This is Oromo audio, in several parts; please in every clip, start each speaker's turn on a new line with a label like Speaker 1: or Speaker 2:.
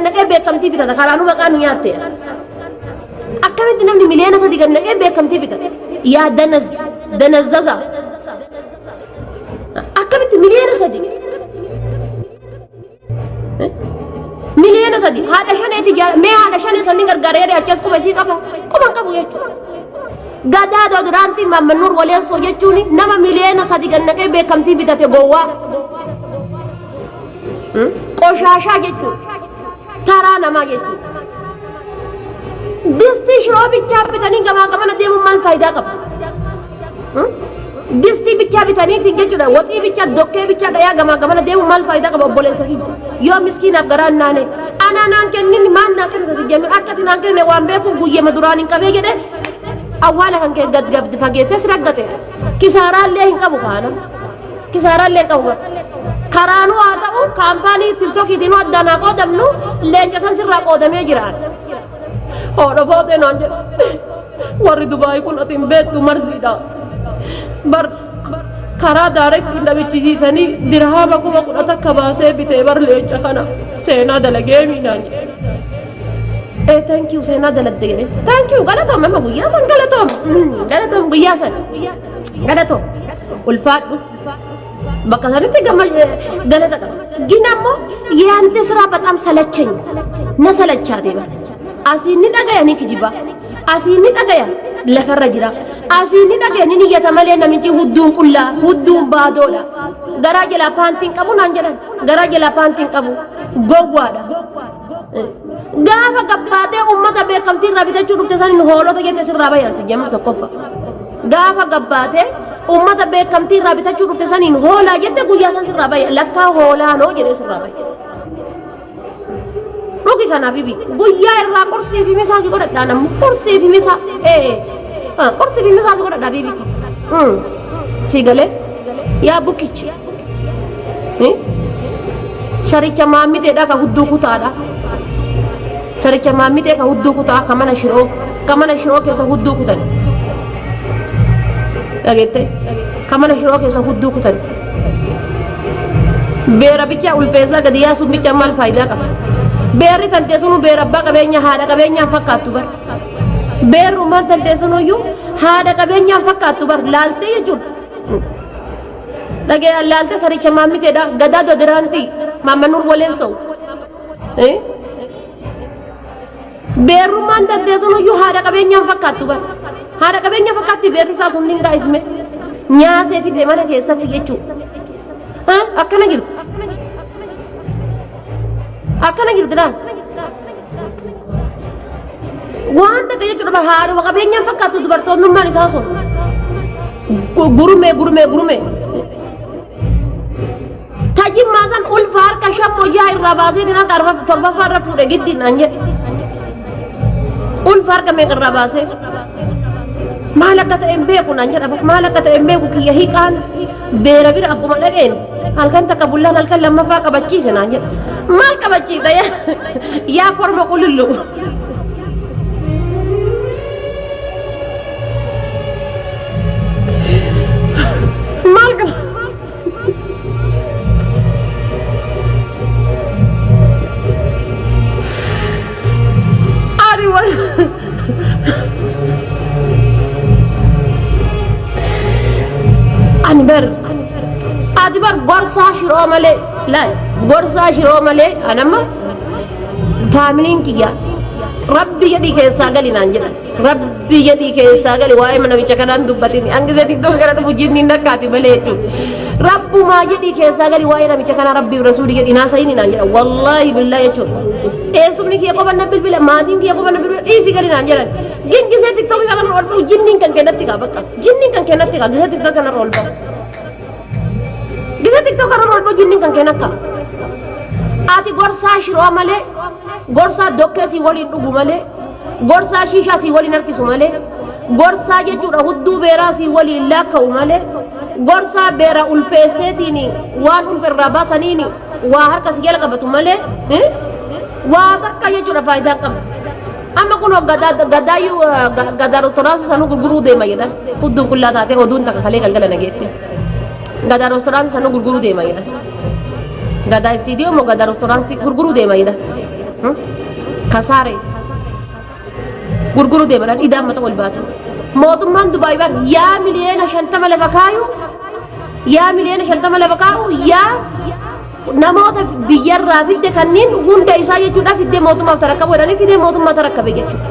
Speaker 1: gad naqee beekamtii bitata karaanuu maqaa nu nyaatte. Akkamitti namni 3 miliyoona gad naqee beekamtii bitata? Yaa danaz danazzaza. Akkamitti 3 miliyoona? 3 miliyoona haadha shaneeti mee haadha shanee sanni gargaara jedhee achi as quba isii qaba quba hin qabu jechuudha. Gadaa doodiraantii Maammannuur Waleensoo jechuun nama 3 miliyoona gad naqee beekamtii bitate gowwaa. Qoshaashaa jechuudha. Taraa namaa jechuudha. Distii shiroo bichaa bitanii gamaa gamana deemuun maal faayidaa qaba? Distii bichaa bitaniitiin jechuudha. Waxii bichaa dokkee bichaa dhayaa gamaa gamana deemuun maal faayidaa qaba obboleessa kiyya? Yoo miskiinaaf garaa hin naane. Anaa naan kennin maal naa kennisa si jemmir akka ati naan kennine waan beekuuf guyyama duraan hin qabee jedhee awwaala kan kee gad gad fageessee si raggate. Kisaaraallee hin qabu kaana. Kisaaraallee hin qabu. Karaanuu haa ta'u kaampaanii tiktokiitiin addaan haa qoodamnu leenca san sirraa qoodamee jira. Haadha faatee naan jedhe. Warri Dubaay kun ati hin beektu marziidha. Bar karaa daarektiin dhabichisiisanii dirhaama 11,000 baasee bitee bar leenca kana seenaa dalagee miinaan jedhe. Ee thank you seenaa dalagde jedhe. Thank you galatoom amma guyyaa san galatoom. Galatoom guyyaa san. Galatoom. Ulfaadhu. Bakka sanitti gama galata qaba. Gin ammoo yaante siraa baxaam salachany na salachaate bara. Asiin ni dhagaya ni kijiba. Asiin ni dhagaya lafarra jira. Asiin ni dhagaya ni niyyata malee namichi hudduun qullaa hudduun baadoodha. Garaa jalaa paantiin qabu naan jedhan. Garaa jalaa paantiin qabu gowwaadha. Gaafa gabbaatee uummata beekamtii irraa bitachuu dhufte saniin hoolota jette sirraa bayan si jemmuu tokkoffa. Gaafa gabbaatee uummata beekamtii irraa bitachuu dhufte saniin hoolaa jette guyyaa san sirraa bayan lakkaa hoolaanoo jedhee sirraa bayan. Dhugi kana bibi guyyaa irraa qursii fi misaa si godhadhaa namni qursii fi misaa ee qursii fi misaa si godhadhaa bibi. Si galee yaa bukkichi. Saricha maammiteedha ka hudduu kutaadha. Saricha maammitee ka hudduu kutaa ka mana shiroo ka mana shiroo keessa hudduu kutan. Dhageette ka mana shiroo keessa hudduu kutan. Beera bichaa ulfeessaa gadi yaasuun bichaa maal faayidaa qaba? Beerri tantee sunuu beera abbaa qabeenya haadha qabeenyaan fakkaattu bar. Beerrummaan tantee sunuyyuu haadha qabeenyaan fakkaattu bar laaltee jechuudha. Dhagee laaltee saricha maammiteedha gadaa dodiraantii maammanuur waliin sa'u. Beerrummaan tantee sunuyyuu haadha qabeenyaan fakkaattu bar. Haadha qabeenya fakkaatti beerri isaa sun hin gaa'isme. Nyaatee fide mana keessatti jechuudha. Akkana jirti. Akkana jirti laal. Waan takka jechuudha bar haadhuma qabeenyaan fakkaattu dubartoonnummaan isaa sun. Gurmee gurmee gurmee. Tajimmaa san ulfa harka shan hojii irraa baasee kan harka torbaffaa irra fuudhe giddiin naan jedhe. Ulfa harka meeqa irraa baasee. Maal akka ta'e hin beeku naan jedha maal akka ta'e hin beeku kiyya hiiqaan beera bira akkuma dhaqeen halkan takka bullaan halkan lammaffaa qabachiise naan jedha. Maal qabachiisa yaa korma qulullu. Maal qaba? Ani wal ani bar ati bar gorsaa shiroo malee laal gorsaa shiroo malee anamma faamiliin kiyya rabbi jedhii keessaa gali naan jedhan Rabbi jedhii keessaa gali waa'ee namicha kanaan dubbatin hangisee tiktoka kana dhufu jinniin nakkaati malee jechuudha. Rabbumaa jedhii keessaa gali waa'ee namicha kanaa rabbii rasuulii jedhii naasayini naan jedhan wallaahi billaa jechuudha. Eessumni kiyya qofa na bilbila maatiin kiyya qofa na bilbila dhiisii gali naan jedhan. Gingisee tiktoka kana ol ba'u jinniin kan kennatti kaa bakka jinniin kan kennatti kaa gisee tiktoka kana ol ba'u. Gisee tiktoka kana ol ba'u jinniin kan kennatti kaa. Ati gorsaa shiroo malee gorsaa dokkee si waliin dhugu malee gorsaa shiishaa si waliin harkisu malee gorsaa jechuudha hudduu beeraa si waliin laakka'u malee gorsaa beera ulfeesseetiin waan ulfe irraa baasaniin waa harka si jala qabatu malee waa takka jechuudha faayidaa hin qabdu. Amma kun gadaayyuu gadaa restooraantii sanuu gurguruu deema jedhan hudduun qullaa taatee oduun takka kalee galgala nageette. Gadaa restooraantii sanuu gurguruu deema jedhan. Gadaa istiidiyoo moo gadaa restooraantii gurguruu deema jedhan. Kasaare gurguruu deeman idaan mata ol baatan. Mootummaan Dubaay bar yaa 50 miliyoona lafa kaayu, yaa 50 miliyoona lafa kaayu, yaa namoota biyyarraa fidde kanneen hunda isaa jechuudha fidde mootummaaf tarakkabu jedhanii fidee mootummaa tarakkabe jechuudha.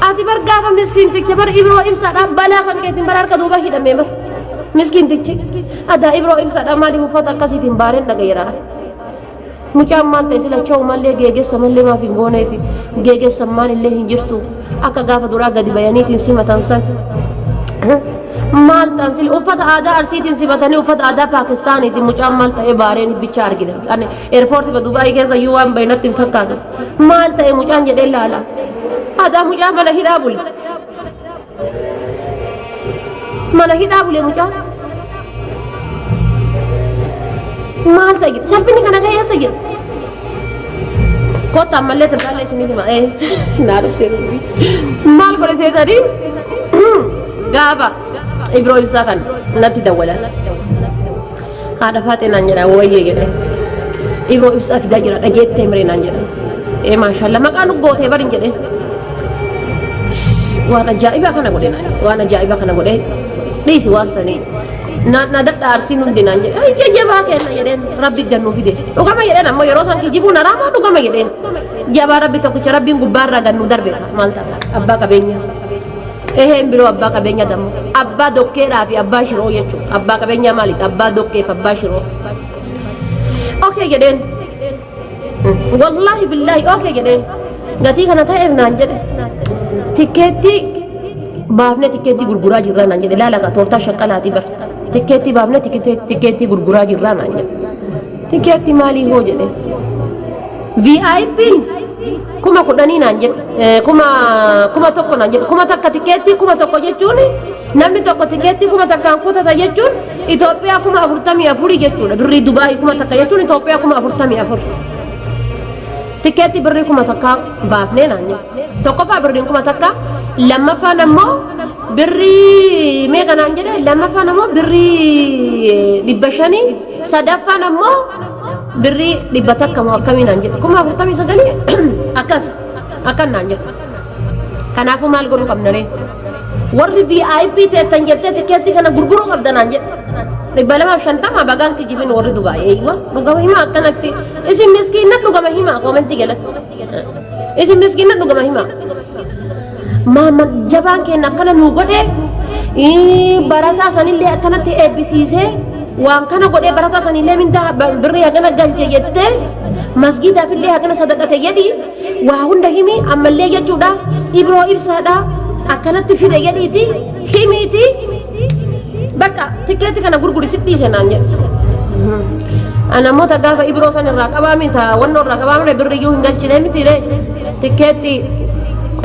Speaker 1: Ati bar gaafa miskiinticha bar Ibroo Ibsaadhaan balaa kan keetiin bar harka duuba hidhamee bar miskiintichi adaa Ibroo Ibsaadhaan maaliif uffata akkasiitiin baareen dhagayeera. Mucaan maal ta'e sila choo mallee geegessa mallee maaf hin gooneefi geegessa maal illee hin jirtu akka gaafa duraa gadi bayaniitiin simatan san. Maal ta'an sila uffata aadaa Arsiitiin simatanii uffata aadaa Paakistaaniitiin mucaan maal ta'e baareen bichaa argina. Ani eerpoortii Dubaayii keessa iyyuu waan bahinatti hin fakkaatu. Maal ta'e mucaan jedhee laala. Aadaa mucaa mana hidhaa bule. Mana hidhaa bule mucaan. Maal ta'e jedhe salphinni kana ga'e eessa jedhe. Kottaa ammallee tibbaallee isinii hima. Naa dhuftee dubbii. Maal godhe seetanii gaafa Ibroo Ibsaa kan natti dawwalan. Haadha Faaxee naan jedha wayyee jedhe. Ibroo Ibsaa fidaa jira dhageettee miree naan jedha. Ee maashaallah maqaa nu gootee barin jedhe. Waan ajaa'ibaa kana godhe naan jedhe. Waan ajaa'ibaa kana godhe dhiisi waan sanii. Naan na dadha Arsiin hundi naan jedhe. Ayya jabaa kenna jedheen rabbi gannuu fide. Dhugama jedheen ammoo yeroo san kijibuun haraamaa dhugama jedheen. Jabaa rabbi tokkicha rabbiin gubbaarraa gannuu darbe maal taata abbaa qabeenyaa. Eheen biroo abbaa qabeenya dammo. Abbaa dokkeedhaa fi abbaa shiroo jechuudha. Abbaa qabeenyaa maalidha? Abbaa dokkee fi abbaa shiroo. Okay jedheen. Wallaahi billaahi okay jedheen. Gatii kana ta'eef naan jedhe. Tikkeettii baafnee tikkeettii gurguraa jirraa naan jedhe. Laala ka tooftaa shaqqalaatii bar. Tikkeettii baafnee tikkeettii gurguraa jirraa naan jedhe. Tikkeettii maalii hoo jedhe. VIP'n 10,000 naan jedhe, 1,000 naan jedhe. 1,000 tikeettii 1,000 jechuun namni tokko tikeettii 1,000n kutata jechuun Itoophiyaa 44,000 jechuudha. Birrii Dubaayii 1,000 jechuun Itoophiyaa 44,000. Tikeettii birrii 1,000 baafnee naan jedhe. Tokkoffaa birriin 1,000, lammaffaan ammoo birrii meeqa naan jedhe, lammaffaan ammoo birrii 500, sadaffaan ammoo birrii 100 moo akkamii naan jedhe, 49,000 akkas akkan naan jedhe. Kanaafuu maal godhuu qabna ree? Warri VIP teettan jettee tikeettii kana gurguruu qabda naan jedhe. 250 bagaan kijibin warri Dubaay eeywa dhugama himaa akkanatti. Isin miskiinnan dhugama himaa koomentii jalatti. Isin miskiinnan dhugama himaa. Maama jabaan keenya akkana nuu godhee barataa sanillee akkanatti eebbisiisee waan kana godhee barataa sanillee mindaa birrii hagana galche jettee masgiidaafillee hagana sadaqate jedhi waa hunda himi ammallee jechuudha Ibroo Ibsaadha akkanatti fide jedhiiti himiiti bakka tikkeetti kana gurguri si dhiise naan jedhe. Namoota gaafa Ibroo san irraa qabaami ta wannoo irraa qabaamne birriyyuu hin galchine miti ree tikkeetti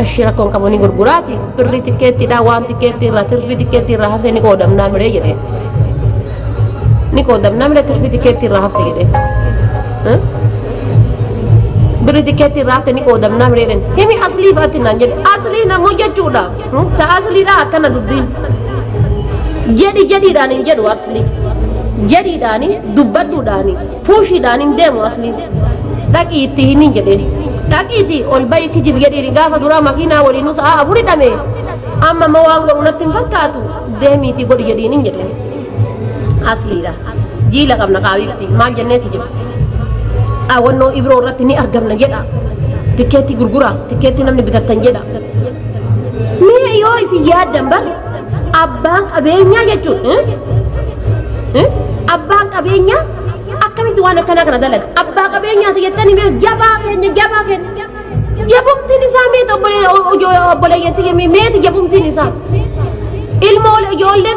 Speaker 1: ishii rakkoon qabu ni gurguraati birrii tikkeettiidha waan tikkeetti irraa tirfii tikkeetti irraa hafte ni qoodamnaa miree jedhe. Ni qoodamnaa miree tirfii tikkeetti irraa hafte jedhe. Birrii tikkeetti irraa hafte ni qoodamnaa miree jedhe. Himi aslii fa'aatti naan jedhe. Aslii namuu jechuudha. Ta asliidha akkana dubbiin. Jedhi jedhiidhaan hin jedhu aslii. Jedhiidhaan dubbadhuudhaan puushiidhaan hin deemu asliin. Dhaqii itti himin jedheen. Dhaqiiti ol bayi kijib jedhiin gaafa duraa makiinaa waliinuu sa'a afur hidhame. Amma immoo waan godhu natti hin fakkaatu deemiitii godhi jedhiin hin jedheen. Asliidha. Jiila qabna kaabiitti maal jennee kijib. Wannoo Ibroo irratti ni argamna jedha. Tikkeetti gurguraa tikkeetti namni bitattan jedha. Mee yoo isin yaaddan bar abbaan qabeenyaa jechuun abbaan qabeenyaa akkamitti waan akkanaa kana dalaga? Abbaa qabeenyaati jettanii mee jabaa keenya jabaa keenya jabumtiin isaa meeti obboleeyyanti meeti jabumtiin isaa ilmoo ijoollee.